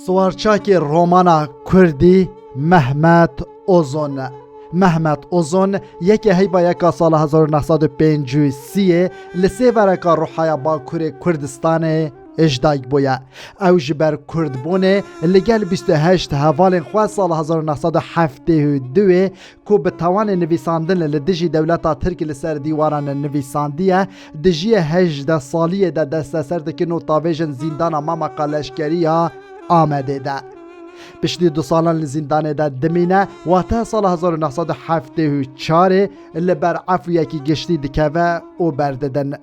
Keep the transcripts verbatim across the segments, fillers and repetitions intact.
Siwarçakê romana kurdî Mehmet Ozon. Mehmet Ozon yekê heyva yeka sala hezar û neh sed û pêncî û sê yê li sêvereka Rihaya Bakurê Kurdistanê ji dayik bûye. Ew ji ber kurdbûnê li gel bîst û heşt hevalên xwe sala hezar û neh sed û heftê û du yê ku bi tawanê nivîsandin li dijî dewleta Tirk li ser dîwaran nivîsandiye, di jiyê hejdeh saliyê de desteser dikin û tavêjin zîndana Mameka Leşkerî ya Amedê de. Piştî du salan li zîndanê de dimîne, wate sala hezar û neh sed û heftê û çarê li ber efûyekî giştî dikeve û berdidin.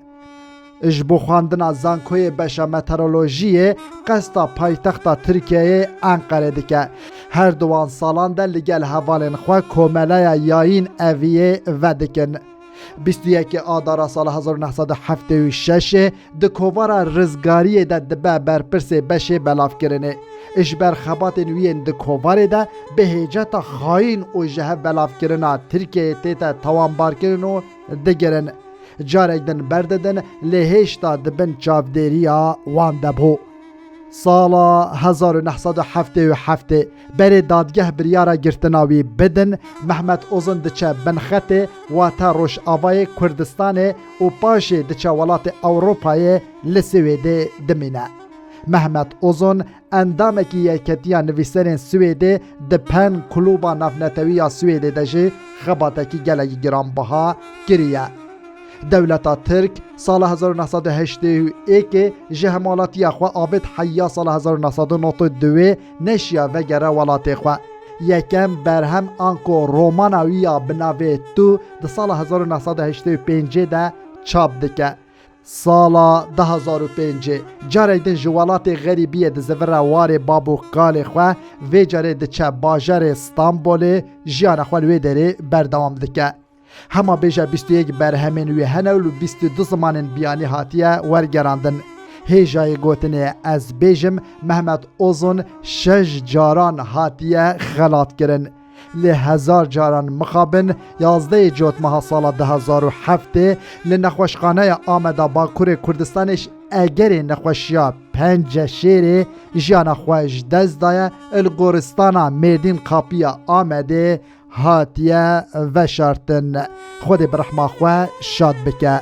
Ji bo xwendina zankoyê beşa meteorolojiyê qesta paytexta Tirkiyeyê Enqerê dike. Her di wan salan de li gel hevalên xwe komeleya yayîn eviyê vedikin. Bîst û yekê Adara sala hezar û neh sed û heftê û şeş ê di kovara Rizgariyê de dibe berpirsê beşê belavkirinê. Ji ber xebatên wî yên di kovarê de bi hêceta xayîn û ji hev belavkirina Tirkiyeyê tête tawanbarkirin û digirin. Carek din berdidin, lê hêşta di bin çavdêriya wan de bû. Sala hezar û neh sed û heftê û heftê berê dadgeh biryara girtina wî bidin, Mehmet Ozon diçe binxetê, wate Rojavayê Kurdistanê û paşê diçe welatê Ewropayê li Swêdê dimîne. Mehmet Ozon endamekî Yeketiya Nivîserên Swêdê di Pen Kluba Navnetewî ya Swêdê de jî xebatekî gelekî giranbiha kiriye. Dewleta Tirk sala hezar û neh sed û heştê û yekê ji hemwelatiya xwe Abid Heyya sala hezar û neh sed û nod û duwê neşiya vegere welatê xwe. Yekem berhem anko romana wî ya bi navê Tu di sala hezar û neh sed û heştê û pêncê de çap dike. Sala du hezar û pêncê carek din ji welatê xerîbiyê dizivire warê bab û kalê xwe, vê carê diçe bajarê Stenbolê, jiyana xwe li wê derê berdewam dike. Hema bêje bîst û yek berhemên wî hene û li bîst û du zimanên biyanî hatiye wergerandin. Hêjayê gotinê ez bêjim, Mehmet Ozon şeş caran hatiye xelatkirin. Lê hezar caran mixabin, yazdehê Cotmeha sala du hezar û heftê li nexweşxaneya Ameda Bakurê Kurdistanê ji egerê nexweşiya penceşêrê jiyana xwe ji dest daye, li goristana Mêrdîn Kapiya Amedê hatiye veşartin. Xwedê bi rehma xwe şad bike.